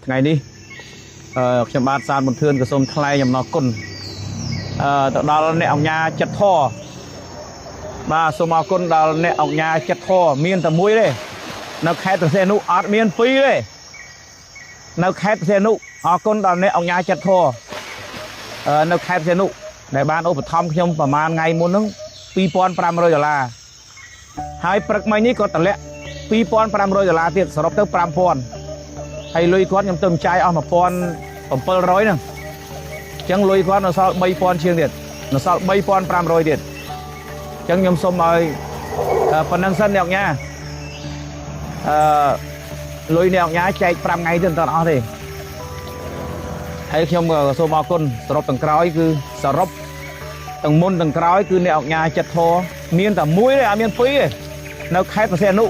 ថ្ងៃនេះខ្ញុំបាទសានប៊ុនធឿនក៏សូមថ្លែងអំណរគុណទៅដល់អ្នកអង្គការចិត្តធរបាទសូមអរគុណដល់អ្នកអង្គការចិត្តធរមានតែមួយទេនៅខេត្តព្រះសីហនុអត់មានពីរទេនៅខេត្តព្រះសីហនុអរគុណដល់អ្នកអង្គការចិត្តធរនៅខេត្តព្រះសីហនុដែលបានឧបត្ថម្ភខ្ញុំប្រហែលថ្ងៃមុនហ្នឹង2500ដុល្លារហើយព្រឹកមិញនេះក៏តម្លាក់2500ដុល្លារទៀតសរុបទៅ5000ហើយលុយគាត់ខ្ញុំទៅចាយអស់1700ហ្នឹងអញ្ចឹងលុយគាត់នៅសល់3000ជាងទៀតនៅសល់3500ទៀតអញ្ចឹងខ្ញុំសូមឲ្យប៉ុណ្្នឹងសិនអ្នកញ៉ាអឺលុយអ្នកញ៉ាចែក5ថ្ងៃទៀតមិនទាន់អស់ទេហើយខ្ញុំក៏សូមអរគុណសរុបទាំងក្រោយគឺសរុបទាំងមុនទាំងក្រោយគឺអ្នកអង្គការចិត្តធរមានតែមួយទេអត់មានពីរទេនៅខេត្តព្រះសីហនុ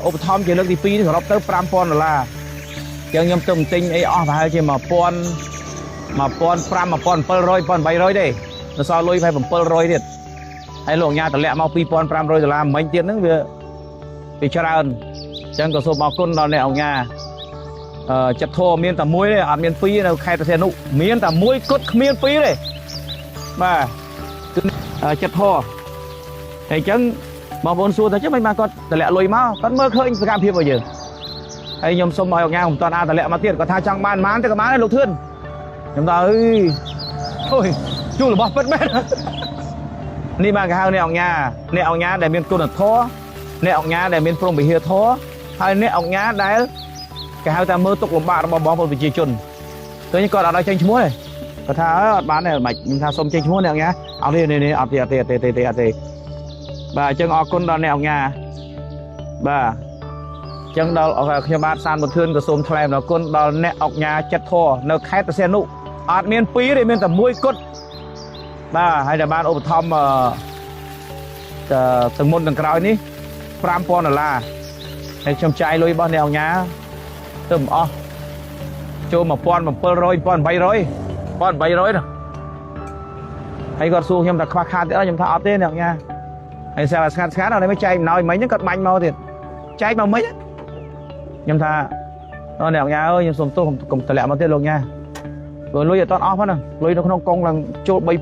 ឧបត្ថម្ភជាលើកទី2នេះសរុបទៅ5000ដុល្លារអញ្ចឹងខ្ញុំទៅទិញអីអស់ប្រហែលជា1000 1500 1700 1800ទេនៅសល់លុយប្រហែល700ទៀតហើយលោកអញ្ញាតម្លាក់មក2500ដុល្លារមិញទៀតហ្នឹងវាច្រើនអញ្ចឹងក៏សូមអរគុណដល់អ្នកអង្គការចិត្តធម៌មានតែមួយទេអត់មានពីរនៅខេត្តព្រះសីហនុមានតែមួយគត់គ្មានពីរទេបាទគឺចិត្តធម៌ហើយអញ្ចឹងបងប្អូនសួរថាចឹងមិនបានគាត់តម្លាក់លុយមកគាត់មើលឃើញសកម្មភាពរបស់យើងហើយខ្ញុំសូមឲ្យអង្គការមិនតាន់អាតម្លាក់មកទៀតគាត់ថាចង់បានប៉ុន្មានទេក៏បានដែរលោកធឿនខ្ញុំថាអើយអូយជួលរបស់ពិតមែននេះបានគេហៅអ្នកអង្គការអ្នកអង្គការដែលមានគុណធម៌អ្នកអង្គការដែលមានព្រមវិហារធម៌ហើយអ្នកអង្គការដែលគេហៅថាមើលទុកលំបាករបស់បងប្អូនប្រជាជនឃើញគាត់អត់ឲ្យចេញឈ្មោះទេគាត់ថាអត់បានទេមិនខ្ញុំថាសុំចេញឈ្មោះអ្នកអង្គការអត់ទេនេះអត់ទេអត់ទេអត់ទេទេអត់ទេបាទអញ្ចឹងអរគុណដល់អ្នកអង្គការបាទអញ្ចឹងដល់ខ្ញុំបាទសានបុធឿនក៏សូមថ្លែងអំណរគុណដល់អ្នកអង្គការចិត្តធម៌នៅខេត្តព្រះសីហនុអត់មានពីរទេមានតែមួយគត់បាទហើយដែលបានឧបត្ថម្ភទាំងមុនទាំងក្រោយនេះ5000ដុល្លារហើយខ្ញុំចាយលុយរបស់អ្នកអង្គការទៅមិនអស់ចូល1700 1800 1800នោះហើយគាត់សួរខ្ញុំថាខ្វះខាតទៀតខ្ញុំថាអត់ទេអ្នកអង្គការហើយស្ងាត់ស្ងាត់អត់មិនចែកអំណោយមិញហ្នឹងគាត់បាញ់មកទៀតចែកមកមិញខ្ញុំថាអូអ្នកអង្គការអើយខ្ញុំសុំទោសកុំតម្លាក់មកទៀតលោកញ៉ាព្រោះលុយអត់អស់ផងហ្នឹងលុយនៅក្នុងកុងឡើងចូល3000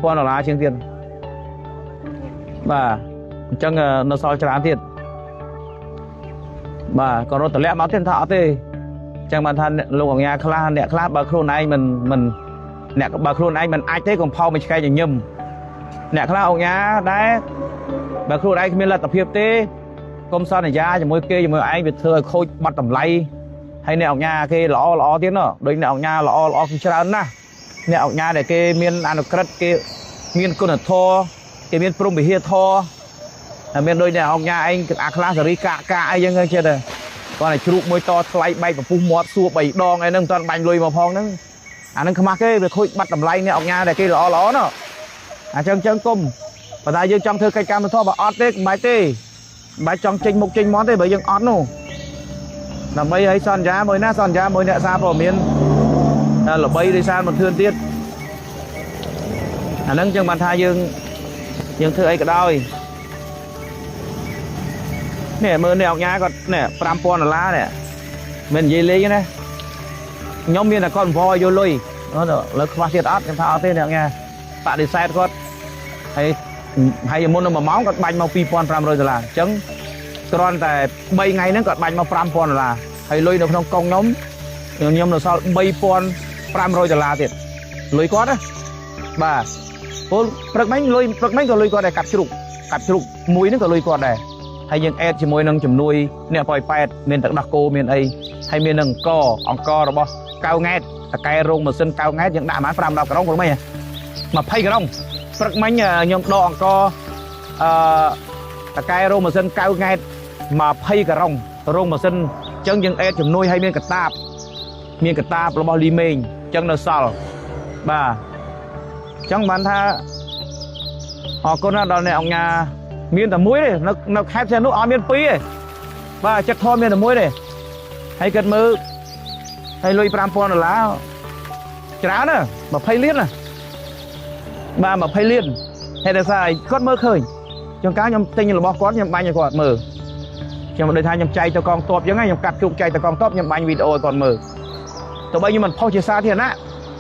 ដុល្លារជាងទៀតបាទអញ្ចឹងនៅសល់ច្រើនទៀតបាទក៏រត់តម្លាក់មកទៀតថាអត់ទេអញ្ចឹងបានថាលោកអង្គការខ្លះអ្នកខ្លះបើខ្លួនឯងមិនមិនអ្នកបើខ្លួនឯងមិនអាចទេកុំផោមួយឆ្កែញញឹមអ្នកខ្លះអង្គការដែរបើខ្លួនឯងគ្មានលទ្ធភាពទេកុំសន្យាជាមួយគេជាមួយឯងវាធ្វើឲ្យខូចបាត់តម្លៃហើយអ្នកអង្គការគេល្អល្អទៀតណោះដូចអ្នកអង្គការល្អល្អគឺច្រើនណាស់អ្នកអង្គការដែលគេមានអនុក្រឹត្យគេមានគុណធម៌គេមានព្រមវិហារធម៌ហើយមានដូចអ្នកអង្គការឯងអាខ្លះសេរីកាកកាអីចឹងចិត្តគាត់តែជ្រូកមួយតថ្លៃបែកពពុះមាត់សួរ3ដងអីហ្នឹងមិនទាន់បាញ់លុយមកផងហ្នឹងអាហ្នឹងខ្មាស់គេវាខូចបាត់តម្លៃអ្នកអង្គការដែលគេល្អល្អណោះអញ្ចឹងចឹងគុំប៉ុន្តែយើងចង់ធ្វើកិច្ចកម្មធម៌បើអត់ទេមិនបាច់ទេមិនបាច់ចង់ចេញមុខចេញមាត់ទេបើយើងអត់នោះដើម្បីឲ្យសន្យាមួយណាសន្យាមួយអ្នកសារព័ត៌មានល្បីដោយសារមិនធឿនទៀតអាហ្នឹងចឹងបានថាយើងធ្វើអីក៏ដោយនេះមើលអ្នកអង្គការគាត់នេះ5000ដុល្លារនេះមិននិយាយលេងទេណាខ្ញុំមានតែគាត់បង្វឲ្យយកលុយលើខ្វះទៀតអត់ខ្ញុំថាអត់ទេអ្នកអង្គការបដិសេធគាត់ហើយហើយមុននឹង1ម៉ោងគាត់បាញ់មក2500ដុល្លារអញ្ចឹងគ្រាន់តែ3ថ្ងៃហ្នឹងគាត់បាញ់មក5000ដុល្លារហើយលុយនៅក្នុងកុងខ្ញុំនៅសល់3500ដុល្លារទៀតលុយគាត់ណាបាទពលព្រឹកមិញលុយព្រឹកមិញក៏លុយគាត់ដែរកាប់ជ្រូកកាប់ជ្រូកមួយហ្នឹងក៏លុយគាត់ដែរហើយយើងអេតជាមួយនឹងជំនួយអ្នកប៉ោយប៉ែតមានទឹកដោះគោមានអីហើយមាននឹងអង្គរបស់កៅង៉ែតតកែរោងម៉ាស៊ីនកៅង៉ែតយើងដាក់ប្រហែល5 10ក្រុងព្រឹកមិញ20ក្រុងព្រឹកមិញខ្ញុំដកអង្គអឺតកែរោងម៉ាស៊ីនកៅង៉ែត20ក្រុងរោងម៉ាស៊ីនអញ្ចឹងយើងអេតជំនួយឲ្យមានកតាបមានកតាបរបស់លីមេងអញ្ចឹងនៅសល់បាទអញ្ចឹងបានថាអរគុណណាស់ដល់អ្នកអង្គការមានតែមួយទេនៅខេត្តសីហនុអត់មានពីរទេបាទចិត្តធម៌មានតែមួយទេហើយគិតមើលហើយលុយ5000ដុល្លារច្រើនណា20លានណាបាទ20លានហេតុតែស្អីគាត់មើលឃើញជួនកាលខ្ញុំទិញរបស់គាត់ខ្ញុំបាញ់ឲ្យគាត់មើល ខ្ញុំដូចថាខ្ញុំចែកទៅកងទ័ពអញ្ចឹងខ្ញុំកាត់ជ្រូកចែកទៅកងទ័ពខ្ញុំបាញ់វីដេអូឲ្យគាត់មើលទោះបីខ្ញុំមិនផុសជាសាធារណៈ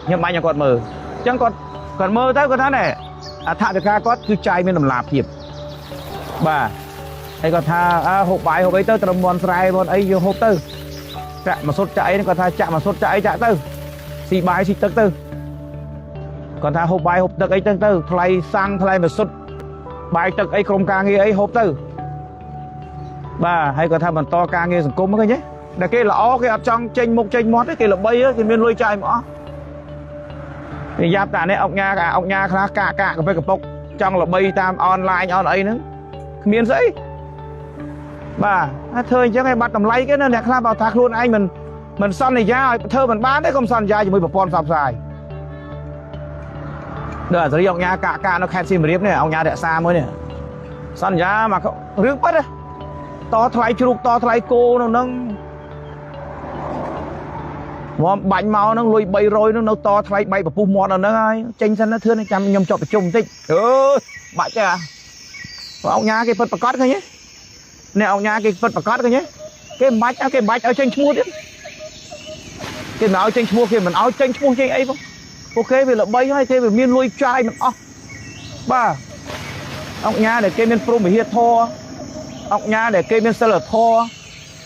ខ្ញុំបាញ់ឲ្យគាត់មើលអញ្ចឹងគាត់មើលទៅគាត់ថាណែអថវិកាគាត់គឺចាយមានតម្លាភាពបាទហើយគាត់ថាអើហូបបាយហូបអីទៅត្រឹមមន់ស្រែមន់អីយកហូបទៅចាក់មកសុតចាក់អីគាត់ថាចាក់មកសុតចាក់អីចាក់ទៅស៊ីបាយស៊ីទឹកទៅគាត់ថាហូបបាយហូបទឹកអីទៅទៅថ្លៃសាំងថ្លៃមកសុតបាយទឹកអីក្រុមការងារអីហូបទៅបាទហើយគាត់ថាបន្តការងារសង្គមហ្នឹងឃើញទេដែលគេល្អគេអត់ចង់ចេញមុខចេញមាត់ទេគេល្បីគេមានលុយចាយមកអស់គេយ៉ាប់តានេះអុកញ៉ាអុកញ៉ាខ្លះកាកាកាពីកពុកចង់ល្បីតាមអនឡាញអនអីហ្នឹងគ្មានស្អីបាទហើយធ្វើអញ្ចឹងឲ្យបាត់តម្លៃគេណាអ្នកខ្លះបើថាខ្លួនឯងមិនសន្យាឲ្យធ្វើមិនបានទេកុំសន្យាជាមួយប្រព័ន្ធផ្សព្វផ្សាយដល់អាសេរីអុកញ៉ាកាកានៅខេត្តសៀមរាបនេះអុកញ៉ារក្សាមួយនេះសន្យាមករឿងប៉ិតតថ្លៃជ្រូកតថ្លៃគោនៅនឹងមកបាញ់មកហ្នឹងលុយ300ហ្នឹងនៅតថ្លៃបែកពពុះមាត់នៅហ្នឹងហើយចេញសិនណាធឿនចាំខ្ញុំចប់ប្រជុំបន្តិចអឺបាច់ទេអាអុកញ៉ាគេពិតប្រកបឃើញទេអ្នកអុកញ៉ាគេពិតប្រកបឃើញទេគេមិនបាច់គេមិនបាច់ឲ្យចេញឈ្មោះទៀតគេមិនឲ្យចេញឈ្មោះគេមិនឲ្យចេញឈ្មោះចេញអីផងពួកគេវាល្បីហើយគេវាមានលុយចាយមិនអស់បាទអុកញ៉ាដែលគេមានព្រហ្មវិហារធម៌អុកញ៉ាដែលគេមានសិលធម៌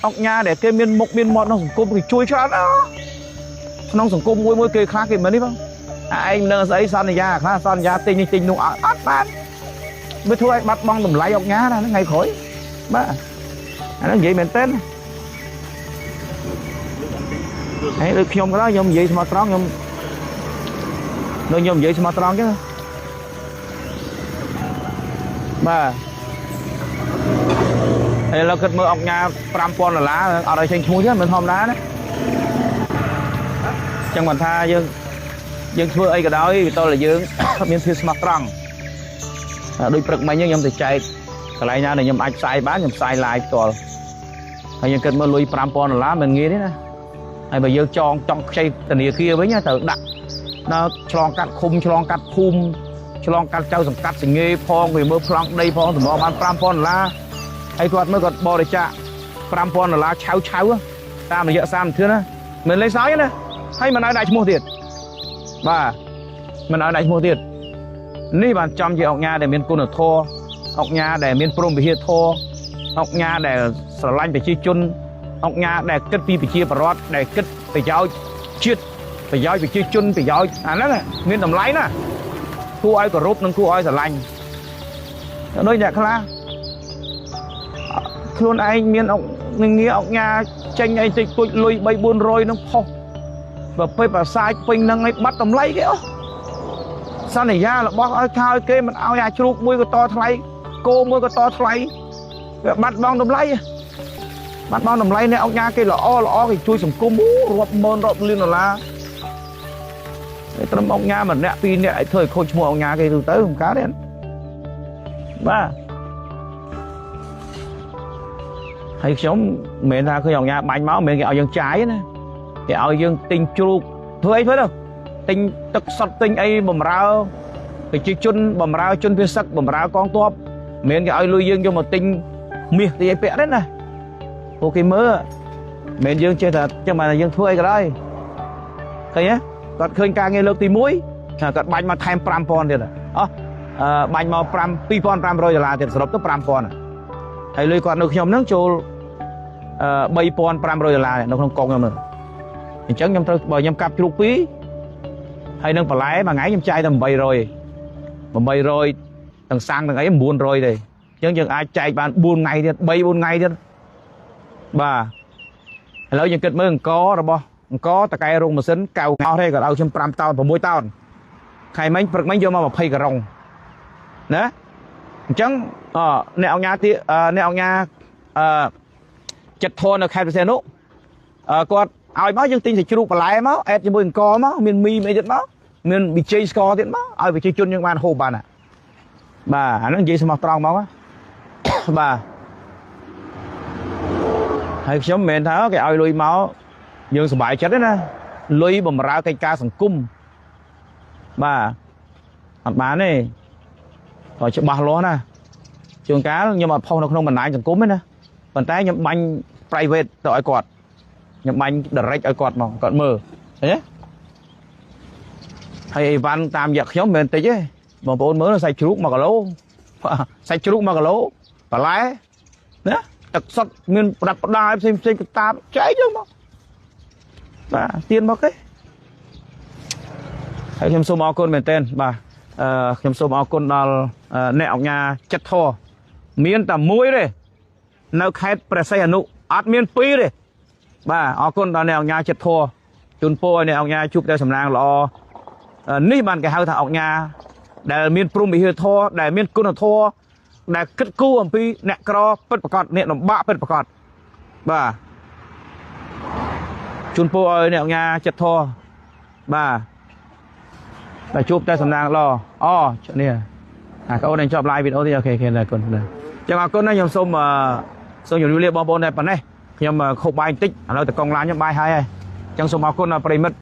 អុកញ៉ាដែលគេមានមុខមានមាត់ក្នុងសង្គមគេជួយច្រើនណាស់ក្នុងសង្គមមួយមួយគេខ្លះគេមិននេះបងឯងមិនដឹងស្អីសន្យាខ្លះសន្យាទិញនេះទិញនោះអត់បានវាធ្វើឲ្យបាត់បង់តម្លៃអុកញ៉ាណាថ្ងៃក្រោយបាទអាហ្នឹងនិយាយមែនទែនហើយដូចខ្ញុំក៏ដោយខ្ញុំនិយាយស្មោះត្រង់ខ្ញុំនៅខ្ញុំនិយាយស្មោះត្រង់ចឹងបាទហើយឥឡូវគិតមើលអុកញ៉ា5000ដុល្លារអត់ឲ្យចេញឈ្មោះទេមិនធម្មតាណាចឹងមិនថាយើងធ្វើអីក៏ដោយវាតើយើងមានភាពស្មោះត្រង់ដូចព្រឹកមិញខ្ញុំទៅចែកកន្លែងណាដែលខ្ញុំអាចផ្សាយបានខ្ញុំផ្សាយ live ផ្ទាល់ហើយយើងគិតមើលលុយ5000ដុល្លារមិនងាយទេណាហើយបើយើងចងចង់ខ្ចីធនាគារវិញត្រូវដាក់ដល់ឆ្លងកាត់ឃុំឆ្លងកាត់ភូមិឆ្លងកាត់ចៅសង្កាត់សងេផងវាមើលប្លង់ដីផងតម្របាន5000ដុល្លារហើយគាត់មើលគាត់បរិច្ចាគ5000ដុល្លារឆៅឆៅតាមរយៈសាមធឿនណាមិនលេងសើចណាហើយមិនឲ្យដាក់ឈ្មោះទៀតបាទមិនឲ្យដាក់ឈ្មោះទៀតនេះបានចំជាអុកញ៉ាដែលមានគុណធម៌អុកញ៉ាដែលមានព្រហ្មវិហារធម៌អុកញ៉ាដែលស្រឡាញ់ប្រជាជនអុកញ៉ាដែលគិតពីប្រជាពលរដ្ឋដែលគិតប្រយោជន៍ជាតិប្រយោជន៍ប្រជាជនប្រយោជន៍អាហ្នឹងមានតម្លៃណាគួរឲ្យគោរពនិងគួរឲ្យស្រឡាញ់ដូចអ្នកខ្លះខ្លួនឯងមានអុកងារអុកញ៉ាចេញអីតិចតួចលុយ3 400នឹងផុសបើពេបអាសាចពេញនឹងឲ្យបាត់តម្លៃគេអស់សន្យារបស់ឲ្យថាឲ្យគេមិនឲ្យអាជ្រូកមួយក៏តថ្លៃគោមួយក៏តថ្លៃវាបាត់បង់តម្លៃបាត់បង់តម្លៃអ្នកអុកញ៉ាគេល្អល្អគេជួយសង្គមរាប់ម៉ឺនរាប់លានដុល្លារតែត្រឹមអុកញ៉ាម្នាក់ពីរនាក់ឲ្យធ្វើឲ្យខូចឈ្មោះអុកញ៉ាគេទៅទៅមិនកើតទេបាទហើយខ្ញុំមិនមែនថាឃើញអុកញ៉ាបាញ់មកមិនមែនគេឲ្យយើងចាយណាគេឲ្យយើងទិញជ្រូកធ្វើអីធ្វើទៅទិញទឹកសុទ្ធទិញអីបំរើប្រជាជនបំរើជនភៀសសឹកបំរើកងទ័ពមិនមែនគេឲ្យលុយយើងយកមកទិញមាសទិញអីពាក់ទេណាពួកគេមើលមិនមែនយើងចេះតែចឹងបានយើងធ្វើអីក៏ដោយឃើញទេគាត់ឃើញការងារលើកទី1ថាគាត់បាញ់មកថែម5000ទៀតអោះបាញ់មក2500ដុល្លារទៀតសរុបទៅ5000ហើយលុយគាត់នៅខ្ញុំហ្នឹងចូល3500ដុល្លារនៅក្នុងកងខ្ញុំហ្នឹងអញ្ចឹងខ្ញុំត្រូវបើខ្ញុំកាប់ជ្រូក2ហើយនឹងបន្លែមួយថ្ងៃខ្ញុំចាយតែ800 800ទាំងសាំងទាំងអី900ទេអញ្ចឹងយើងអាចចែកបាន4ថ្ងៃទៀត3 4ថ្ងៃទៀតបាទឥឡូវយើងគិតមើលអង្គរបស់អង្គតកែរោងម៉ាស៊ីនកៅអស់ទេគាត់ឲ្យខ្ញុំ5តោន6តោនខែមិញព្រឹកមិញយកមក20ការុងណាអញ្ចឹងអ្នកអង្គញាទីអ្នកអង្គញាអឺចិត្តធននៅខេត្តពិសេសនោះគាត់ឲ្យមកយើងទិញសាច់ជ្រូកបន្លែមកអែតជាមួយអង្គមកមានមីអីទៀតមកមានប៊ីចេងស្ករទៀតមកឲ្យប្រជាជនយើងបានហូបបានបាទអាហ្នឹងនិយាយស្មោះត្រង់មកបាទហើយខ្ញុំមិនមែនថាគេឲ្យលុយមកយើងសប្បាយចិត្តទេណាលុយបំរើកិច្ចការសង្គមបាទអត់បានទេក៏ច្បាស់លាស់ណាជួនកាលខ្ញុំអត់ផុសនៅក្នុងបណ្ដាញសង្គមទេណា ប៉ុន្តែខ្ញុំបាញ់ private ទៅឲ្យគាត់ខ្ញុំបាញ់ direct ឲ្យគាត់មកគាត់មើលឃើញទេហើយអីវ៉ាន់តាមរយៈខ្ញុំមិនមែនតិចទេបងប្អូនមើលសាច់ជ្រូក1គីឡូសាច់ជ្រូក1គីឡូបន្លែណាទឹកសុទ្ធមានប្រដាប់ប្រដាផ្សេងផ្សេងកតាបចែកយកមកបាទទៀនមកទេហើយខ្ញុំសូមអរគុណមែនទែនបាទអឺខ្ញុំសូមអរគុណដល់អ្នកអង្គការចិត្តធរមានតែមួយទេនៅខេត្តព្រះសីហនុអត់មានពីរទេបាទអរគុណដល់អ្នកអង្គការចិត្តធរជូនពរឲ្យអ្នកអង្គការជួបតែសំណាងល្អនេះបានគេហៅថាអង្គការដែលមានព្រំវិហារធម៌ដែលមានគុណធម៌ដែលគិតគូរអំពីអ្នកក្រពិតប្រកបអ្នកលំបាកពិតប្រកបបាទជូនពរឲ្យអ្នកអង្គការចិត្តធម៌បាទតែជួបតែសំណាងល្អអូនេះអាកូននឹងជាប់ live វីដេអូទេ OK OK អរគុណចឹងអរគុណណាខ្ញុំសូមសូមជម្រាបលាបងប្អូនតែប៉ុណ្ណេះខ្ញុំខូបបាយបន្តិចឥឡូវតកងឡានខ្ញុំបាយហើយហើយចឹងសូមអរគុណប្រិមិត្ត។